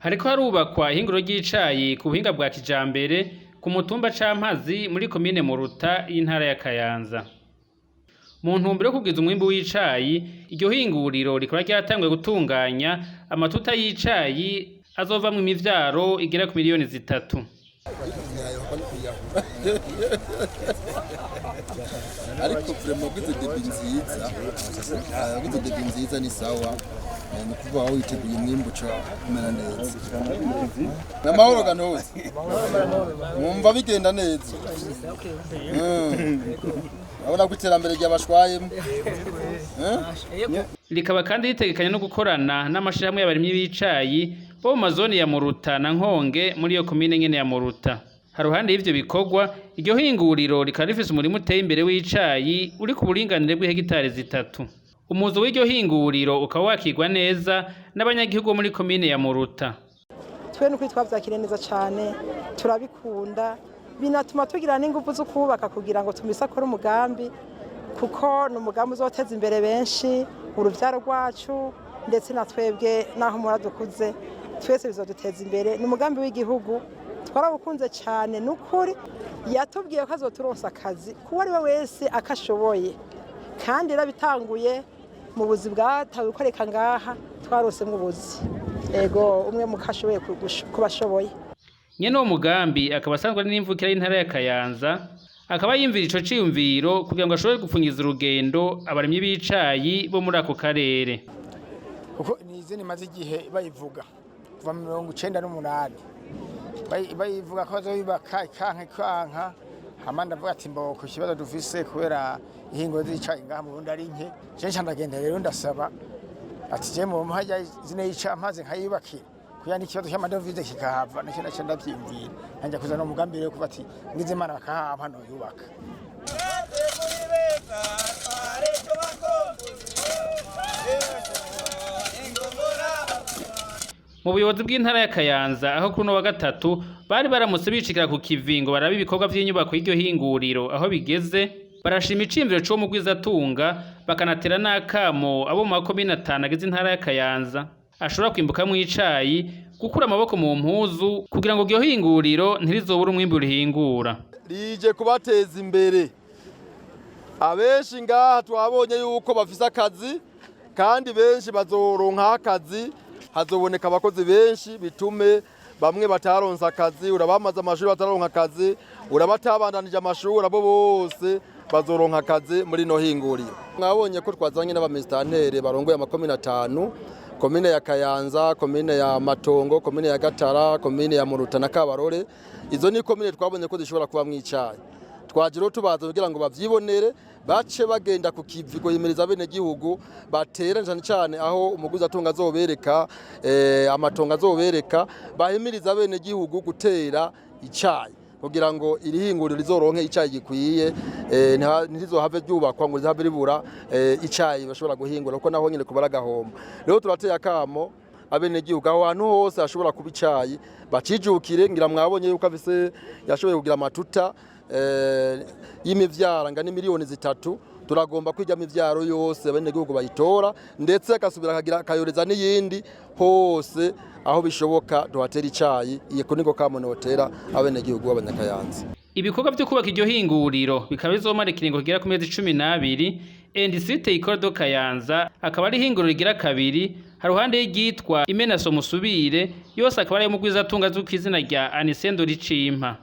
Hariko harubakwa ihinguriro ry'icayi ku buhinga bwa kijambere ku mutumba Campazi muri komine Muruta y'intara ya Kayanza. Mu ntumbero yo kugwiza umwimbu w'icayi, iryo hinguriro rikaba ryatanguye gutunganya amatuta y'icayi azovamwo imivyaro igera ku miliyoni 3. Ariko vraiment ugize début nziza, ugize début nziza ni sawa. Ni ukuvuga aho witeguye umwimbu uca umera neza. N'amahoro ganoze, mwumva bigenda neza. Urabona ko iterambere ryabashwayemo. Rikaba kandi ritegekanya no gukorana n'amashirahamwe y'abarimyi b'icayi bo mu mazoni ya Muruta na Nkonge muri iyo komine nyene ya Muruta. Haruhande y'ivyo bikorwa, iryo hinguriro rikaba rifise umurima uteye imbere w'icayi uri ku buringanire bw'ihegitari 3. Umuzo w'iryo hinguriro ukaba wakirwa neza n'abanyagihugu bo muri komine ya Muruta. Twe nukuri twavyakiriye neza cane, turabikunda, binatuma tugira n'inguvu zo kubaka kugira ngo tumise akore umugambi, kuko ni umugambi uzoteza imbere benshi, uruvyaro rwacu ndetse na twebwe naho muhora dukuze, twese bizoduteza imbere. Ni umugambi w'igihugu, twarawukunze cane nukuri. Yatubwiye ko azoturonsa akazi kuwo ari we wese akashoboye, kandi yarabitanguye mu buzi bwatawe gukoreka ngaha, twarosemwo ubuzi. Ego, umwe mukashoboye kubashoboye. Nyene uwo mugambi akaba asanzwe ari n'imvukira y'intara ya Kayanza, akaba yiyumvira ico ciyumviro kugira ngo ashobore gupfunyiza urugendo abarimyi b'icayi bo muri ako karere. Kuko ni izina imaze igihe bayivuga kuva mu 98, bayivuga ko bazoyubaka, ikanka ikanka. Hama ndavuga ati mboko ikibazo dufise kubera ihingo z'icayi ngaha mu Burundi ari nke. Je nca ndagenda rero ndasaba ati je mu mpajya zine y'icampazi nkayubakira kuya n'ikibazo cy'amadovize kikahava, nacyo naco ndavyiyumvira, nkanjya kuzana umugambi rero kuva ati ngize Imana bakahama noyubaka. Mu buyobozi bw'intara ya Kayanza, aho kuri uno wa gatatu bari baramutse bicikira ku kivi ngo barabe ibikorwa vy'inyubako y'iryo hinguriro aho bigeze, barashima iciyumviro c'uwo mugwizatunga, bakanatera n'akamo abo mu makomine 5 agize intara ya Kayanza ashobora kwimbukamwo icayi gukura amaboko mu mpuzu kugira ngo iryo hinguriro ntirizobure umwimbu rihingura. Rije kubateza imbere. Abenshi ngaha twabonye yuko bafise akazi, kandi benshi bazoronka akazi, hazoboneka abakozi benshi, bitume bamwe bataronse akazi, urabamaze amashuri bataronka akazi, urabatabandanije amashuri, abo bose bazoronka akazi muri no hinguriro. Mwabonye ko twazanye n'abamistantere barongoye amakomine 5, komine ya Kayanza, komine ya Matongo, komine ya Gatara, komine ya Muruta na Kabarore. Izo ni komine twabonye ko zishobora kuba mwicaye. Twaje rero tubaza kugira ngo bavyibonere, bace bagenda ku kivi guhimiriza bene gihugu batera cyane cyane aho umuguzi atunga azobereka, amatongo azobereka, bahimiriza bene gihugu gutera icayi kugira ngo iri hinguriro rizoronke icayi gikwiye, ntirizohave ryubakwa ngo rizave ribura icayi bashobora guhingura, kuko naho nyine kubara gahomba. Rero turateye akamo abenegihugu aho hantu hose hashobora kuba icayi bacijukire. Ngira mwabonye yuko afise yashoboye kugira amatuta y'imivyaro angana miliyoni 3. Turagomba kwijya imivyaro yose abenegihugu bayitora, ndetse akasubira akagira akayoreza n'iyindi hose aho bishoboka tuhatera icayi. Iyo niko kamo notera abenegihugu b'abanyakayanza. Ibikorwa vyo kubaka iryo hinguriro bikaba bizomara ikiringo kigera ku mezi 12. Industrie Teyikore do Kayanza akaba ari ihinguriro rigira kabiri haruhande y'iryitwa Imenaso Musubire, yose akaba ari ayo mugwizatunga azwi kw'izina rya Anisendo Ricimpa.